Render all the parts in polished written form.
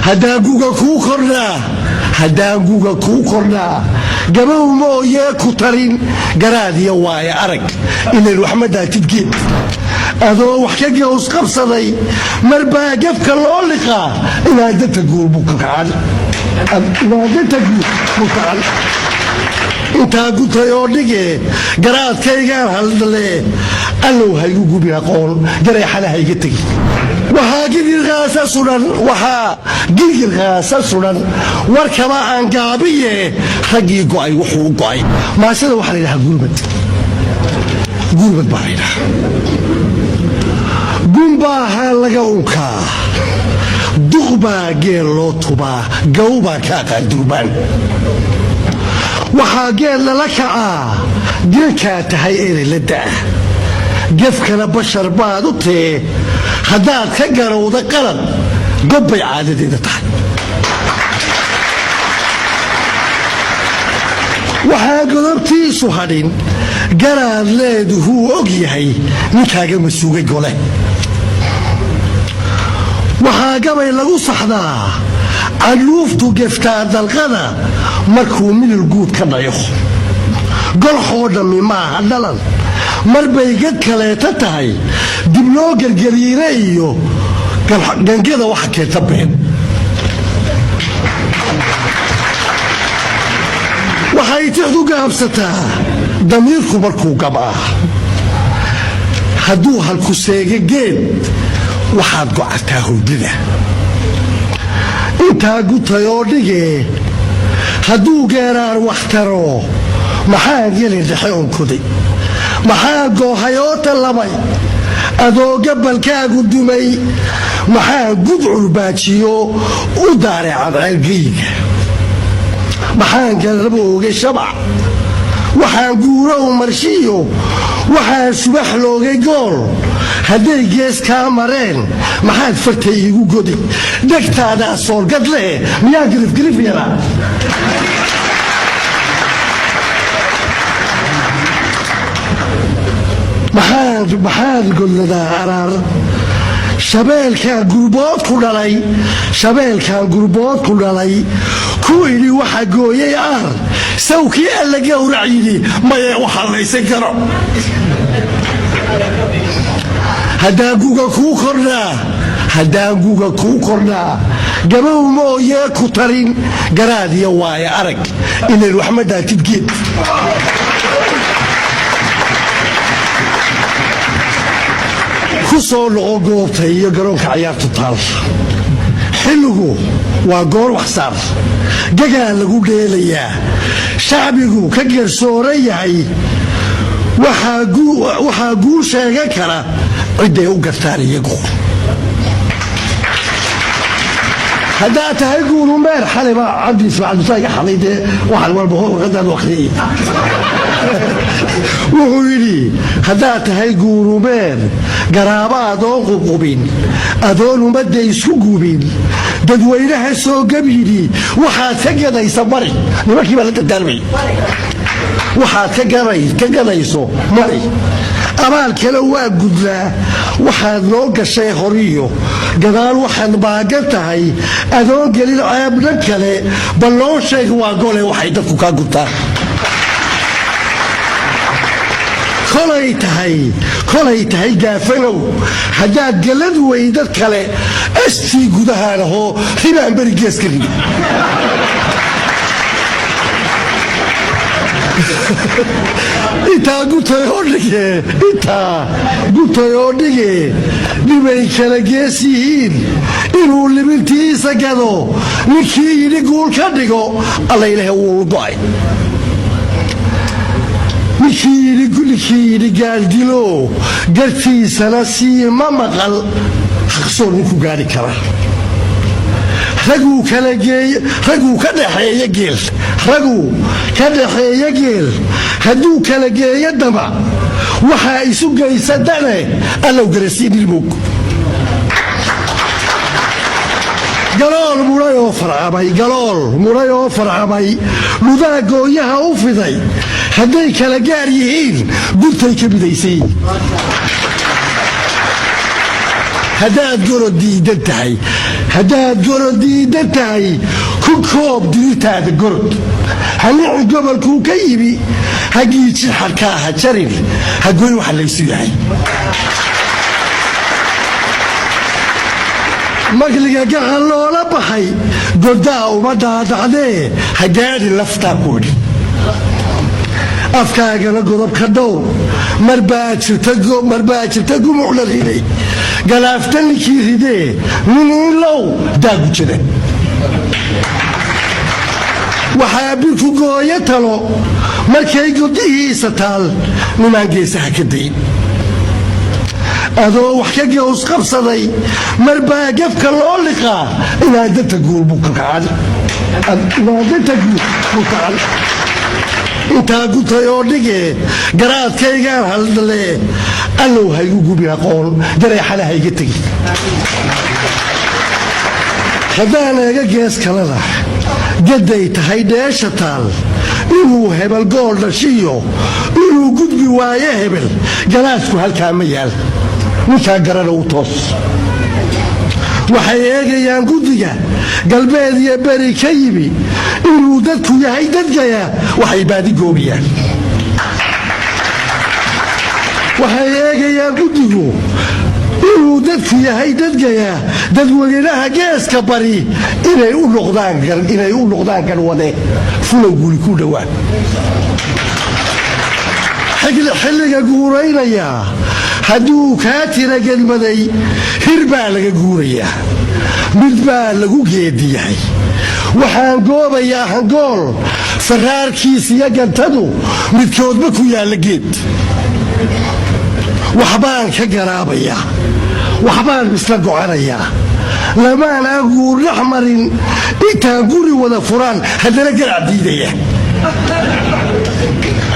Haddaan guga kuu kordhaa, haddaan guga kuu kordhaa, gabow mooyee ku tarin garaad iyo waaye arag, ilan waxma daatid geed adoo wax ka gaws qabsaday. Marbaa gefka loo liqaa inaad danta guul bukacan, inaad danta guul bukacan. Intaa gutay oo dhige, garaadkaygaan hadle, allow haygu gubin aqoon, gareexana hayga tegi. Waxaa girgirqaasa sudan, waxaa girgirqaasa sudan, warkaba aan gaabiye, raggii go'ay wuxuu u go'ay. Maasada waxaa la yidhahaa gurmad, gurmad baa la yidhahaa. Gumbaaha laga unkaa, duqbaa geel loo tubaa, gawbaa ka aqaan durbaan. Waxaa geel lala kacaa geelkaa tahay erey la da'a, gefkana bashar baad u tee. Haddaad ka garowda qalad, gobbay caadadeeda tahay. Waxaa godobtiisu hadhin garaad leeduhuu og yahay ninkaaga masuugay gole. Waxaa gabay lagu saxdaa cadhuuftu geftaa dalqada markuu milil guud ka dhayo. Golxoo dhammi maaha dhalan, mar bay gad kaleeta tahay dib loo gergariire iyo gangada waxa keenta been. Waxay tixdu gaabsataa damiirku markuu gabaa. Hadduu halku seega geed, waxaad gocataa hurdida. Intaa gutay oo dhigee, hadduu geeraar wax taro, maxaa gelin dhexe onkoday? Maxaa goohay oo tallabay adoo gabalkaagu dumay? Maxaa gudcur baajiyo u daaray cadceelgeyga? Maxaan galrabo oogay shabac? Waxaan guurow marshiyo, waxaan subax loogay gool. Hadday gees kaa mareen, maxaad farta iigu godi? Dhegtaadaa soorgad leh, miyaa girifgirif yaraa? Maxaad godladaa araar? Shabeelkaan gurbood ku dhalay, shabeelkaan gurbood ku dhalay, ku idhi waxa gooyay aar, sawkii alla gowrac yidhi maye waxallaysan karo. Haddaan guga kuu kordhaa, haddaan guga kuu kordhaa, gabow mooyee ku tarin garaad iyo waaye arag, ilan waxma daatid geed. Ku soo noqo goobta iyo garoonka cayaartu taal. Xilligu waa goor waxsaar gagaa lagu dheelayaa, shacbigu ka garsooran yahay. Waxaa guul sheegan kara cidday u gartaan iyagu. Haddaad tahay guulumeer, xaliba Cabdi Ismaacil iga xaday dee, waxaan walba warqadaad akhriyay. Wuxuu yidhi: haddaad tahay guulumeer, garaaba adoon qubqubin, adoon ummadda isku gubin, dadweynaha soo gab yidhi, waxaad ka gadaysa mari. Nimankii baa la dardaarmay. Waxaad ka gadayso mari, abaal kale waa gudlaa. Waxaad noo gashay horiyo gadaal, waxaad maagan tahay adoon gelin ceebna kale, bal noo sheeg waa gole waxay dadku kaa gurtaan. Kolay tahay, kolay tahay gaafanow, haddaad galad weydad kale astii gudahaan ahoo ribaan beri gees ka ridi. Intaa gutay oo dhige, intaa gutay oo dhige, dhibay kala gees yihiin inuu libintiisa gado ninkii yidhi guul ka dhigo, alla ilaahay wuu go'ay. Ninkii yidhi gaaldilo gartiisana sii ma maqal, xaqsoor ninku gaadhi kara. Raguu kala geey, raguu ka dhaxeeya geel, raguu ka dhaxeeya geel hadduu kala geeyo dama, waxaa isu geysadane allow garasiin ilmog. Galool mudhay oo farcamay, galool mudhay oo farcamay, dhudaa gooyaha u fiday, hadday kala gaar yihiin gurtay ka midaysan yihiin. Haddaad gorod diidan tahay, Haddaad gorod diidan tahay, ku koob dirirtaada gorod. Hanici gobolkuu ka yimi, hagiijin xadkaa, ha jarin, hagoyn waxa laysu yahay. Magliga gacan loola baxay godaa uma dhaadhacdee, ha gaadhin laftaa ku idhi. Afkaagana godob ka dhowr. Marbaa jirta gumuc la riday, galaafta ninkii ridee, nin ilow daagujada. Waxaa birku gooyo talo markay godihiisa taal, nimaan geesaha ka dayn. Adoo wax ka gaws qabsaday, marbaa gefka loo liqaa inaan danta guul bukacan. Intaa gutay oo dhigee, garaadkaygaan haldhalee, allow haygu gubi aqoon, jareexana hayga tegi. Haddaan eega gees kalena, gaday tahay dheesha taal, inuu hebel gool dhashiyo inuu gudbi waayo hebel, galaasku halkaa ma yaal, ninkaa garana u toos. Waxay eegayaan guddiga galbeed iyo beri ka yimi inuu dadku yahay dadgaya. Waxay baadigoobayaan, waxay eegayaan guddigu inuu dadku yahay dadgaya, dadweynaha geeska bari inay u noqdaan garwade fulow guuli ku dhowaan. Xilliga guuraynayaa hadduu kaa tira gedmaday, hir baa laga guurayaa, mid baa lagu geediyahay. Waxaan goobayaa hangool faraarkiis iyo gantadu midkoodba ku yaalla geed. Waxbaan ka garaabayaa, waxbaan isla go'anayaa, lamaan aan guurdhex marin. Intaan guri wada furaan haddana garac diidaya.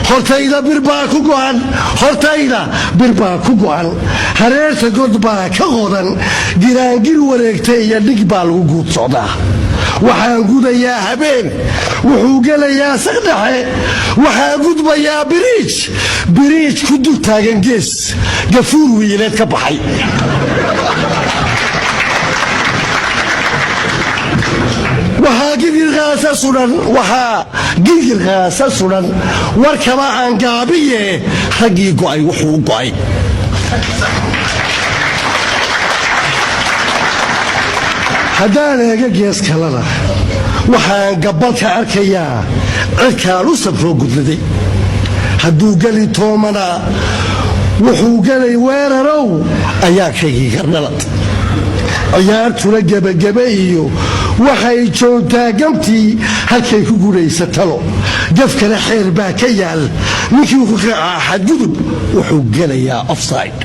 Hortayda bir baa ku go'an, hortayda bir baa ku go'an, hareerta god baa ka qodan, giraangir wareegta iyo dhig baa lagu guud socdaa. Waxaan gudayaa habeen, wuxuu gelayaa saqdhexe. Waxaan gudbayaa biriij, biriij ku dul taagan gees gafuur wiileed ka baxay. Waxaa girgirkaasa sudan, waxaa girgirkaasa sudan. Warkaba aan gaabiye, raggii go'ay wuxuu go'ay. Haddaan eega gees kalena, waxaan gabbalka arkayaa cirkaan u safroo gudladay. Hadduu geli toomana, wuxuu gelay weerarow ayaa kaygii gardhalad. Ciyaartuna gebagebe iyo waxay joogtaa gamtii halkay ku gudhaysa talo. Gafkana xeer baa ka yaal, ninkii ku kacaa xadgudub wuxuu gelayaa offside.